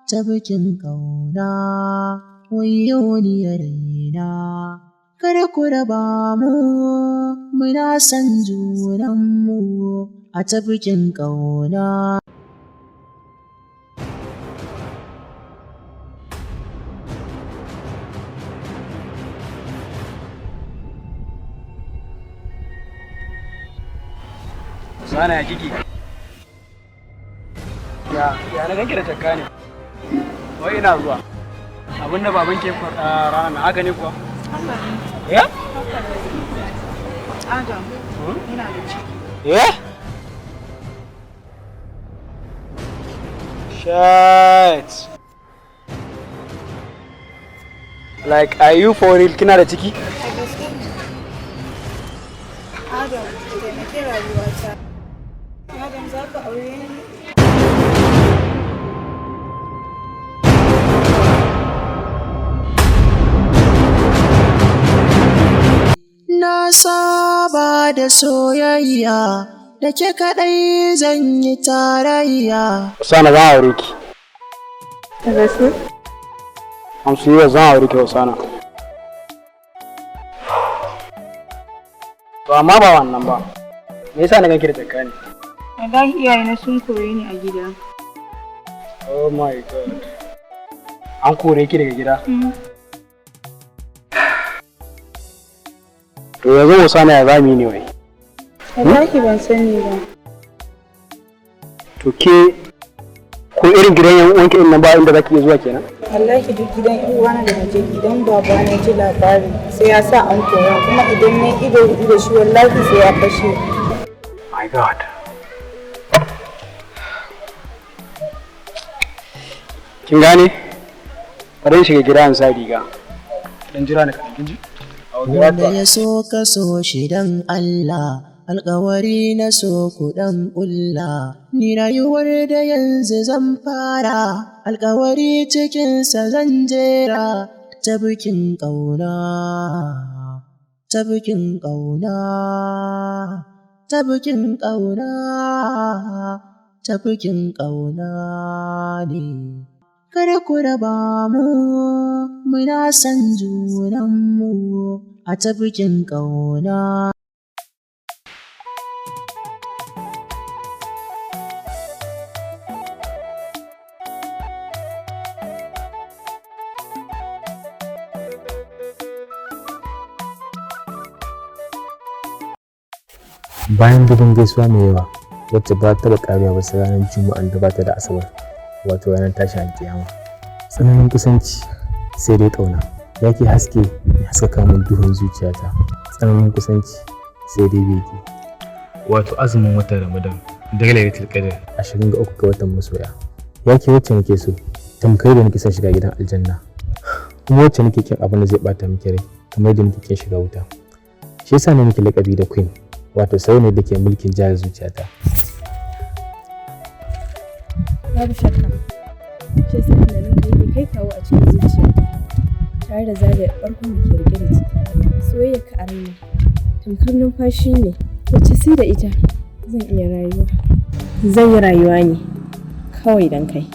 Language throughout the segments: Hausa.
Ta bikin ƙauna, wayyo ni raina. Kar ku raba mu, muna son junanmu a tafikin ƙauna. Sana ya kike? Ya na ganki da jakka ne. Wai ina zuwa. Abinda baban ke faɗa ranar na haka ne kuwa? Ya? Adam, ina da ciki. Eh? Shit. Like, are you for real? Kina da ciki? A gaske ne. Adam, taimaki rayuwata. Adam, za ka aure ni? Na saba da soyayya da ke kaɗai zan yi tarayya. Sana zan aure ki. Da gaske? I'm serious, zan aure ki Osana. To amma ba wannan ba. Me yasa na ganki da jakka ne? Wallahi iyayena sun kore ni a gida. Oh my God. An kore ki daga gida? To yanzu Osana ya zamu yi ne wai? Wallahi ban sani ba. To ke ko irin gidan yan uwanki din nan ba inda zaki iya zuwa kenan? Wallahi duk gidan yan uwana da naje, idan baba na ji labari sai ya sa an kora, kuma idan na ido hudu da shi wallahi sai ya fashe. My God. Kin gane? Bari in shiga gida in sa riga. Dan jira ni kaɗan, kin ji? Wanda ya so ka so shi dan Allah, alkawari na so ku dan ƙulla. Ni rayuwar da yanzu zan fara, alkawari cikinsa zan jera. Ta bikin ƙauna, ta bikin ƙauna, ta bikin ƙauna, ta bikin ƙauna ne. Kar ku raba mu, muna son junanmu a tafikin ƙauna. Bayan dubin gaisuwa mai yawa wacce ba taɓa ƙarewa ba sai ranar Juma'an da ba ta da Asabar, wato ranar tashin alƙiyama. Tsananin kusanci sai dai ƙauna, ya ke haske ya haskaka min duhun zuciyata. Tsananin kusanci sai dai bege. Wato azumin watan Ramadan, dare Lailatul Qadr, 23 ga watan masoya. Ya ke wacce nake so, tamkar da nake son shiga gidan aljanna. Kuma wacce nake kin abin da zai bata miki rai, kamar da nake kin shiga wuta. Shi yasa na miki laƙabi da Queen, wato sarauniyar da ke mulkin jihar zuciyata. Babu shakka, shi yasa tunanin ka yake kai kawo a cikin zuciyata, tare da zagaya ɓarkon da ke rike da ciki. Soyayyar ka a raina tamkar numfashi ne, wacce sai da ita zan iya rayuwa. Zan yi rayuwa ne kawai don kai.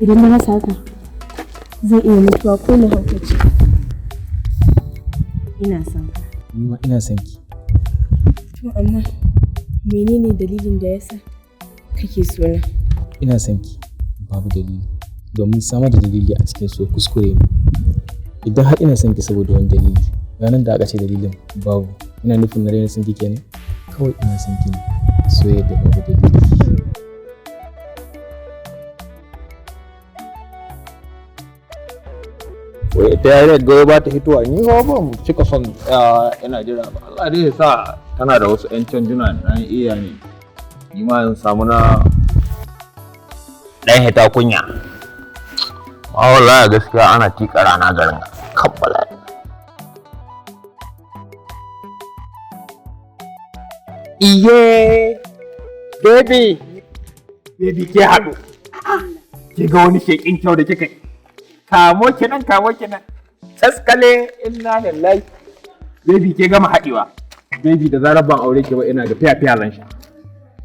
Idan na rasa ka, zan iya mutuwa ko na haukace. Ina son ka. Ni ma ina son ki. To amma menene dalilin da yasa kake so na? Ina son ki babu dalili, domin samar da dalili a cikin so kuskure ne. Idan har ina son ki saboda wani dalili, ranar da aka ce dalilin babu, ina nufin na raina son ki kenan? Kawai ina son ki ne, soyayya da babu dalili. Wai ita yarinyar gaba ba ta hitowa, ni ba ba mu cika son tsayawa ina jira ba. Allah dai ya sa tana da wasu 'yan canjuna na iya ne, ni ma in samu na dan hita kunya. Amma wallahi gaskiya ana tika rana garin kabbala. Iye! Baby! Baby, ke haɗu. Ki ga wani shekin kyau da kika yi. Kamo ki nan, kamo ki nan. Taskale, inna lillahi. Baby, ke gama haɗewa. Baby, da zarar ban aure ki ba ina ga fiya fiya zan sha.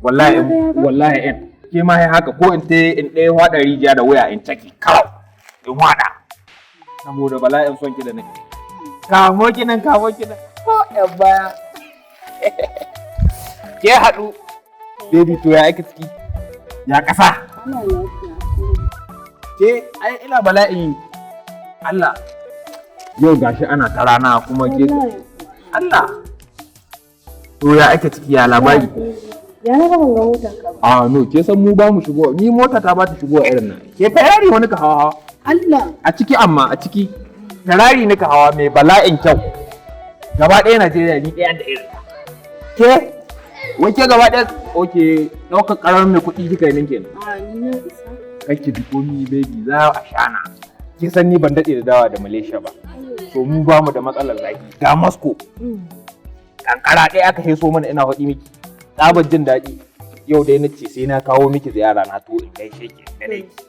Wallahi wallahi in. Ke ma haka ko in te in ɗaya hwada rijiya da waya in caki kawai in hwada. Saboda bala'in son ki da nake. Kamo ki nan, kamo ki nan. Ko ƴan baya. Ke haɗu. Baby, to ya ake ciki? Ya ƙasa? Ana lafiya. Ke ai ina bala'in Allah. Yau gashi ana ta rana kuma ke. Allah. To ya ake ciki, ya labari? Ya na ga ban ga motar ka ba. A no, ke san mu ba mu shigo, ni mota ta ba ta shigo irin nan. Ke Ferrari wani ka hawa hawa. Allah. A ciki, amma a ciki Ferrari nika hawa mai bala'in kyau. Gaba ɗaya Najeriya ni ɗaya da irin ta. Ke wai ke gaba ɗaya, oke, ɗaukar ƙarar mai kuɗi kika yi min kenan. A ni na isa. Kake bi komi, baby, za a shana. Ke san ni ban daɗe da dawa da Malaysia ba. So mu ba mu da matsalar zafi. Ga Moscow. Kankara ɗaya aka heso mana, ina faɗi miki. Tsabar jin daɗi. Yau dai na ce sai na kawo miki ziyara, na to in gaishe ki, in gane ki.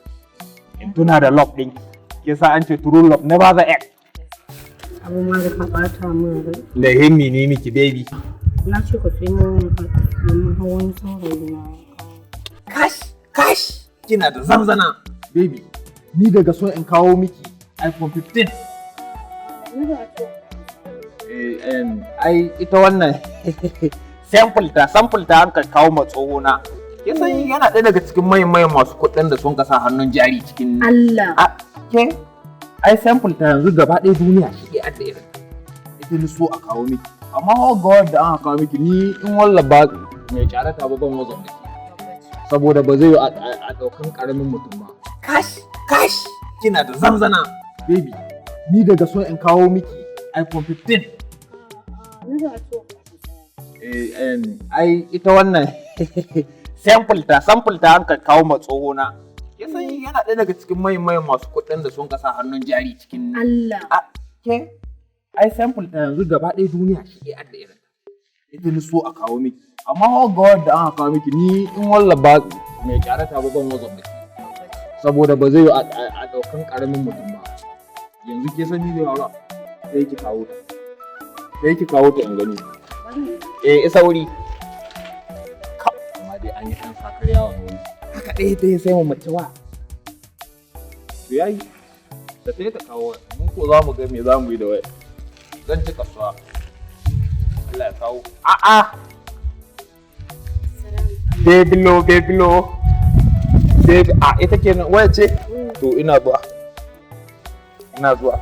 In tuna da love ɗinki. Ke sa an ce true love never the end. Abu ma da ka ɓata min rai. Lahimmi ne miki, baby. Na ce ka sai mun ka tafi mun hau wani saurayi na. Kash, kash. Kina da zanzana. Baby, ni daga so in kawo miki iPhone 15. Eh, ai ita wannan sample ta, sample ta an ka kawo ma tsohona. Ke san yana ɗaya daga cikin mayan mayan masu kuɗin da sun ka sa hannun jari cikin Allah. A ke ai sample ta yanzu gaba ɗaya duniya shi ɗaya da irin ita ni so a kawo miki. Amma ga wadda aka kawo miki, ni in walla ba mai kyarata ba ban wazon da ke. Saboda ba zai yi a ɗaukan ƙaramin mutum ba. Kash, kash, kina da zanzana. Baby, ni daga so in kawo miki iPhone 15. Eh, ai ita wannan sample ta, sample ta an ka kawo ma tsohona. Ke san yana ɗaya daga cikin mayan mayan masu kuɗin da sun ka sa hannun jari cikin Allah. A ke ai sample ta yanzu gaba ɗaya duniya shi ɗaya da irin ita ni so a kawo miki. Amma ga wadda aka kawo miki, ni in walla ba mai kyarata ba ban wazon da ke. Saboda ba zai yi a ɗaukan ƙaramin mutum ba. Yanzu ke san ni zai faru, sai ki kawo ta. Sai ki kawo ta in gani. Eh, isa wuri. Amma dai an yi ɗan sakar yawon wuri. Haka ɗaya ɗaya sai mu mace wa. To yayi. Da sai ta kawo waya. Mun ko za mu ga me za mu yi da waya. Zan ci kasuwa. Allah ya kawo. A'a. Bebilo, bebilo. Baby, a ita kenan waya ce? To ina zuwa. Ina zuwa.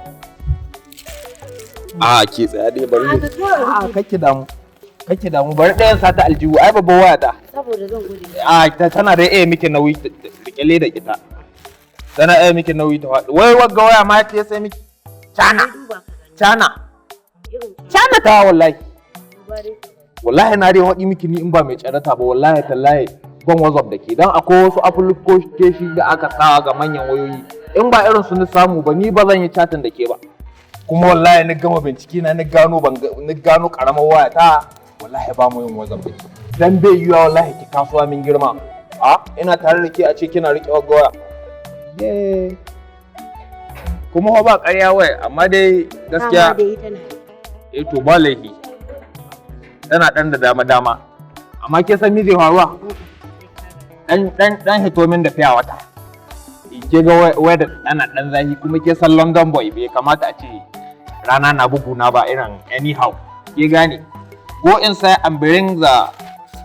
A ke tsaya dai, bari ne. A kake damu. Kake damu, bari ɗayan sata aljihu, ai babban waya ta. Saboda zan gode. A tana da iya miki nauyi, rike da ita. Tana iya miki nauyi ta faɗi. Wai wagga waya ma ce sai miki. Cana. Duba ka gani. Cana. Irin Cana ta wallahi. duba dai ka gani. Wallahi na dai haɗi miki, ni in ba mai tsarata ba, wallahi tallahi ban WhatsApp da ke, dan akwai wasu application da aka sawa ga manyan wayoyi, in ba irin su ni samu ba, ni ba zan yi chatting da ke ba. Kuma wallahi ni gama bincike na, ni gano ban ni gano karamar waya ta, wallahi ba mu yin WhatsApp da ke, dan bai yiwa wallahi ki kasuwa min girma, a ina tare da ke a ce kina riƙe waya. Ye. Kuma ba ƙarya waya, amma dai gaskiya Dama dai tana. Eh, to ba laifi, tana ɗan da dama dama, amma ke san me zai faruwa, dan dan dan hito min da fiya wata, ke ga weather ana dan zafi, kuma ke san London boy bai kamata a ce rana na bugu na ba irin anyhow, ke gane? Go inside and bring the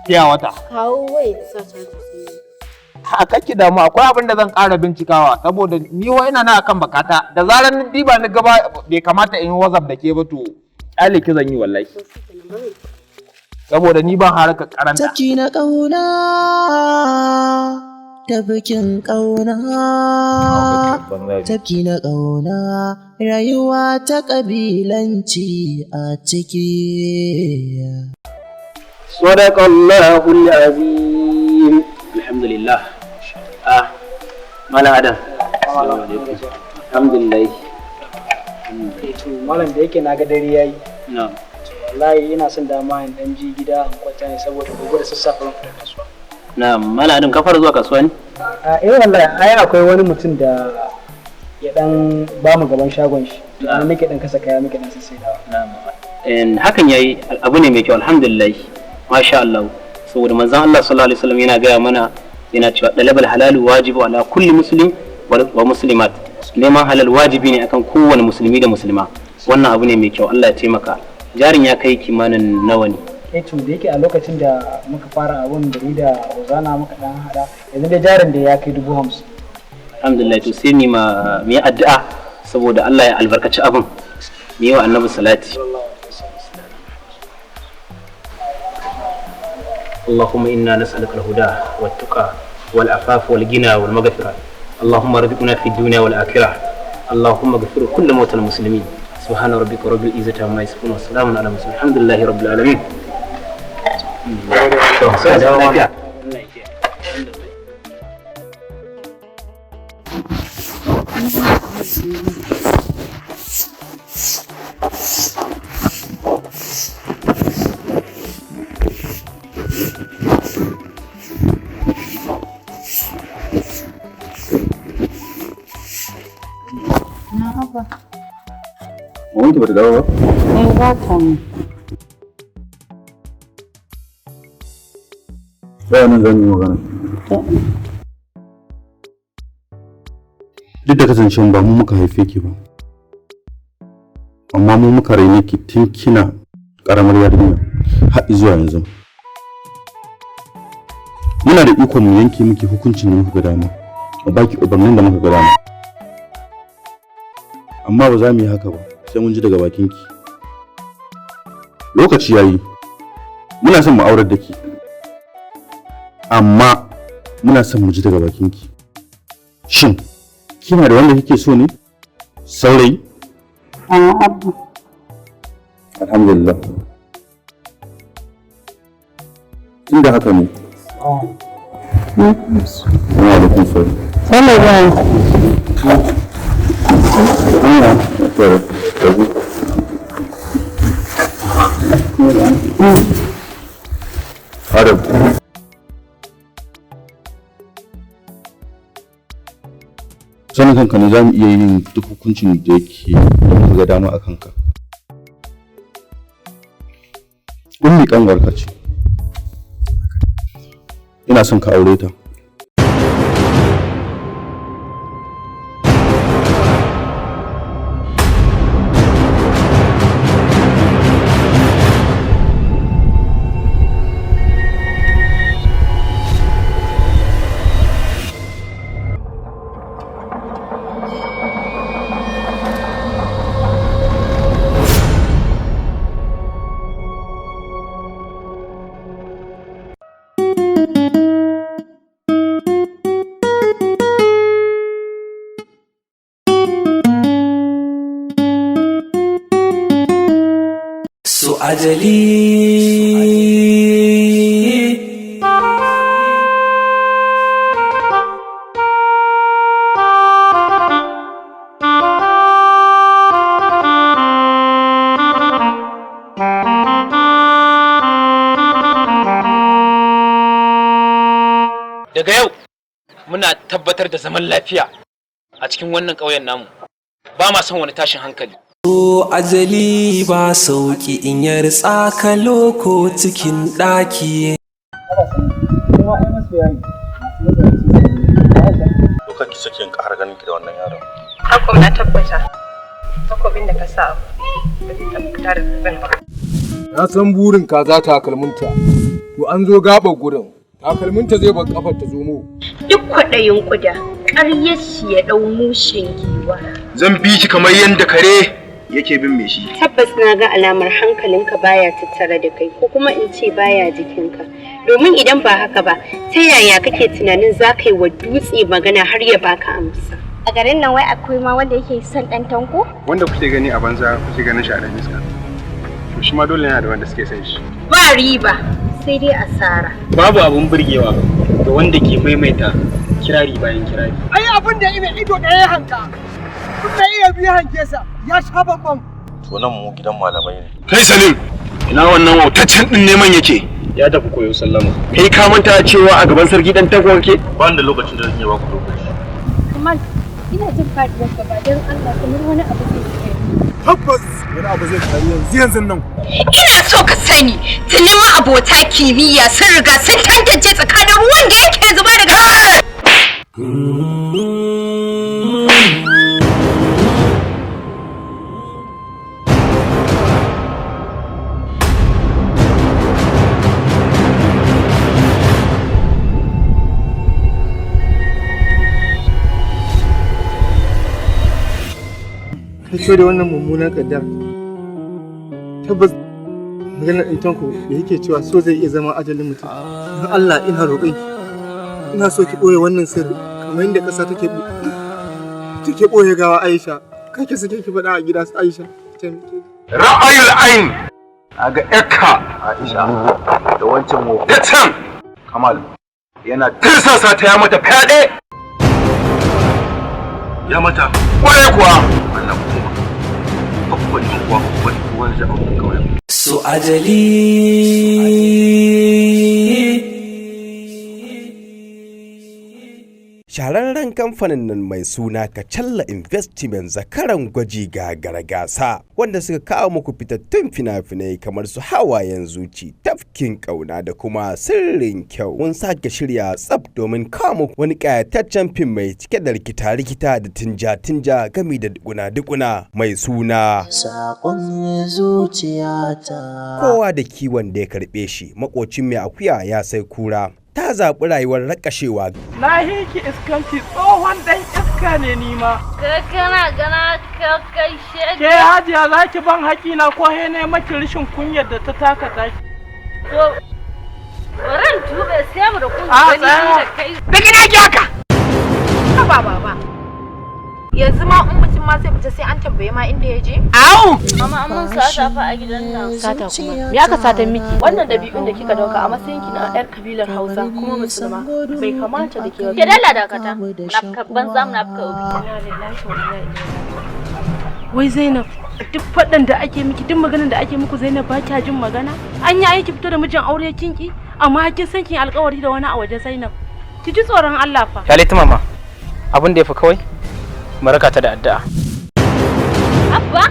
fiya wata. Kawo waya sa caji sai. A kake damu, akwai abin da zan ƙara bincikawa, saboda ni wa ina na akan bakata, da zarar ni diba ni gaba bai kamata in yi WhatsApp da ke ba, to kyale ki zan yi wallahi, To shi kenan, bari. saboda ni ban haraka karanta. Tafki na ƙauna, tafkin ƙauna, tafki na ƙauna, rayuwa ta ƙabilanci a ciki. صدق الله العظيم. الحمد لله. Malam Adam. Assalamu alaikum. Alhamdulillah. Eh, to malam, da yake na ga dare yayi, Na'am. to wallahi ina son dama in dan ji gida in kwanta ne, saboda gobe da sassafe zan fita kasuwa. Na'am, Malam Adam, ka fara zuwa kasuwa ne? A eh, wallahi ai akwai wani mutum da ya dan ba mu gaban shagon shi, to anan nake dan kasa kaya, muke dan sassaidawa. Na'am. En hakan yayi abu ne mai kyau, alhamdulillah. Masha Allah. Saboda manzon Allah sallallahu alaihi wasallam yana gaya mana Yana cewa dalabal halalu wajibu ala kulli muslim wa muslimat. Neman halal wajibi ne akan kowane musulmi da musulma. Wannan abu ne mai kyau, Allah ya taimaka. Jarin ya kai kimanin nawa ne? Eh to, da yake a lokacin da muka fara abun da ni da Rozana muka dan hada, yanzu dai jarin da ya kai 50,000. Alhamdulillah, to sai mu ma mu yi addu'a saboda Allah ya albarkaci abin. Mu yi wa Annabi salati. اللهم إنا نسألك الهدى والتقى والعفاف والغنى والمغفرة، اللهم ارزقنا في الدنيا والآخرة، اللهم اغفر كل موتى المسلمين. سبحان ربك رب العزة عما يصفون وسلام على المرسلين، الحمد لله رب العالمين. To, sai a dawo lafiya. Na abba. Mamanki bata dawo ba? Eh, ba ta ne. Tsaya nan, zan yi magana. Duk da kasancewa ba mu muka haife ki ba, amma mu muka raine ki tun kina ƙaramar yarinya har zuwa yanzu. Muna da ikon mu yanke miki hukuncin da muka ga dama, mu baki umarnin da muka ga dama. Amma ba za mu yi haka ba, sai mun ji daga bakinki. Lokaci yayi, muna son mu aurar da ki. Amma muna son mu ji daga bakinki. Shin, kina da wanda kike so ne? Saurayi? A'a, abba. Alhamdulillah. Tunda haka ne. Wa alaikum salam. Sallah. To, tafi. Adam. Sanin kanka ne, za mu iya yin duk hukuncin da yake da muka ga dama a kanka. Ummi kanwarka ce. Ina son ka aure ta. Su ajali. Daga yau muna tabbatar da zaman lafiya a cikin wannan ƙauyen namu. Ba ma son wani tashin hankali. So ajali ba sauki in ya ritsa ka loko cikin ɗaki. Kuma ai masoya ne. Masu masoya. To, kar ki sake in ƙara ganin ki da wannan yaron. Hakan na tabbata. Takobin da ka sa ba zai taɓa fita da zan ba. Na san burin kaza takalminta. To, an zo gaɓar gurin. Takalminta zai bar kafar ta zomo. Duk kwaɗayin ƙuda, ƙaryar shi ya ɗau mushen giwa. Zan bi shi kamar yadda kare yake bin mai shi. Tabbas na ga alamar hankalinka baya tattare da kai, ko kuma in ce baya jikinka. Domin idan ba haka ba, ta yaya kake tunanin za ka yi wa dutse magana har ya baka amsa? A garin nan wai akwai ma wanda yake son ɗan Tanko? Wanda kuke gani a banza, kuke ganin shi a ɗan iska. To, shi ma dole yana da wanda suke son shi. Ba riba, sai dai asara. Babu abun burgewa ga wanda ke maimaita kirari bayan kirari. Ai abin da ina ido ɗaya ya hanka. Kun da iya biyu hanke sa ya sha bambam. To, nan mu gidan malamai ne. Kai Salim, ina wannan wautaccen ɗin neman yake? Ya tafi koyo sallama. Kai ka manta cewa a gaban sarki ɗan Tanko kake? Ba ni da lokacin da zan iya baku lokaci. Kamal, ina jin faɗuwar gaba, don Allah kamar wani abu zai kai. Tabbas wani abu zai faru yanzu yanzu nan. Ina so ka sani, tuni ma abota kimiyya sun riga sun tantance tsakanin ruwan da yake zuba daga Kai da wannan mummunan kaddara. Tabbas maganar ɗan da yake cewa so zai iya zama ajalin mutum. Don Allah ina roƙon ki. Ina so ki ɓoye wannan sirri kamar yadda ƙasa take take ɓoye gawa Aisha. Kar ki sake ki faɗa a gida su Aisha. Ra'ayul ain a ga ƴarka Aisha da wancan wofaccen Kamal yana tirsasa ta ya mata fyaɗe. Ya mata ƙwarai kuwa. Allah ku taimaka. Babban kuwa babban kuwa zai aure kawai. So ajali. Shahararren kamfanin nan mai suna Kacalla Investment, zakaran gwaji ga gasa, wanda suka kawo muku fitattun fina-finai kamar su Hawayen Zuci, Tafkin Kauna da kuma Sirrin Kyau. Mun sake shirya tsaf domin kawo muku wani ƙayataccen fim mai cike da rikita-rikita da tinja-tinja gami da dukuna-dukuna mai suna Saƙon zuciyata. Kowa da kiwon da ya karɓe shi, makocin mai akuya ya sai kura. Ta zaɓi rayuwar rakashewa. Na hiki iskanci, tsohon ɗan iska ne ni ma. Ka kana gana ka kai shege. Ke hajiya, za ki ban haƙina ko he ne maki rishin kunyar da ta taka taki. To bari in tube sai mu da kun A gani tsaya. da kai. Da gina ki haka. Haba baba. Yanzu ma in mutum ma zai fita sai an tambaye ma inda ya je? Au! Mama, an mun sata fa a gidan nan. Sata kuma? Me aka satan miki? Wannan dabi'un da kika dauka a matsayin ki na yar kabilar Hausa kuma musulma bai kamata da ke. Ke dalla dakata. Munafika banza, munafika ubi. Wai Zainab, duk faɗan da ake miki, duk maganar da ake muku, Zainab, ba kya jin magana? An yi aiki fito da mijin aure kinki, amma kin san kin alƙawari da wani a waje. Zainab, ki ji tsoron Allah fa. Kyale ta mama. Abin da ya fi kawai mu raka ta da addu'a. Abba?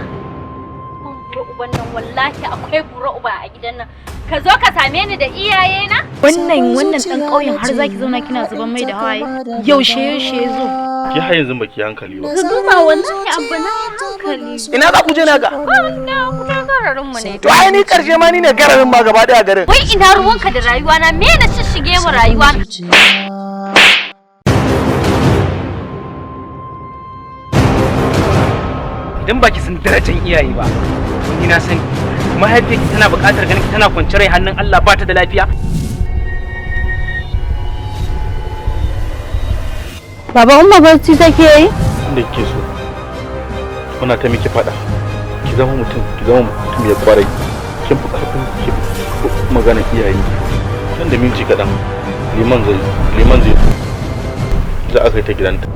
Bura uban nan, wallahi akwai bura uba a gidan nan. Ka zo ka same ni da iyayena? Wannan dan ƙauyen har zaki zauna kina zuban mai da hawaye. Yaushe yaushe ya zo? Ki har yanzu baki hankali ba. Ka duba, wallahi abba na yi hankali. Ina za ku je na ga? Wannan kuta gararin mu ne. To ai ni karshe ma ni ne gararin ma gaba daya garin. Wai ina ruwanka da rayuwa na? Me na shishige wa rayuwa? Idan baki san darajar iyaye ba, to ni na sani. Mahaifiyarki tana buƙatar ganin ki, tana kwance rai hannun Allah, ba ta da lafiya. Baba, umma barci take yi? Inda kike so. Muna ta miki faɗa. Ki zama mutum, ki zama mutum ya kwarai. Kin fi ƙarfin ki magana iyayenki. Nan da minti kaɗan liman zai zo. Za a kai ta gidanta.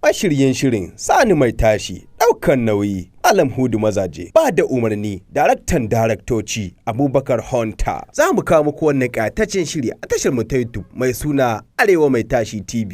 Mashiryin shirin Sani Mai Tashi, ɗaukan nauyi Alam Hudu Mazaje, ba da umarni daraktan daraktoci Abubakar Hunter. Za mu kawo muku wannan ƙayataccen shiri a tashar mu ta YouTube mai suna Arewa Mai Tashi TV.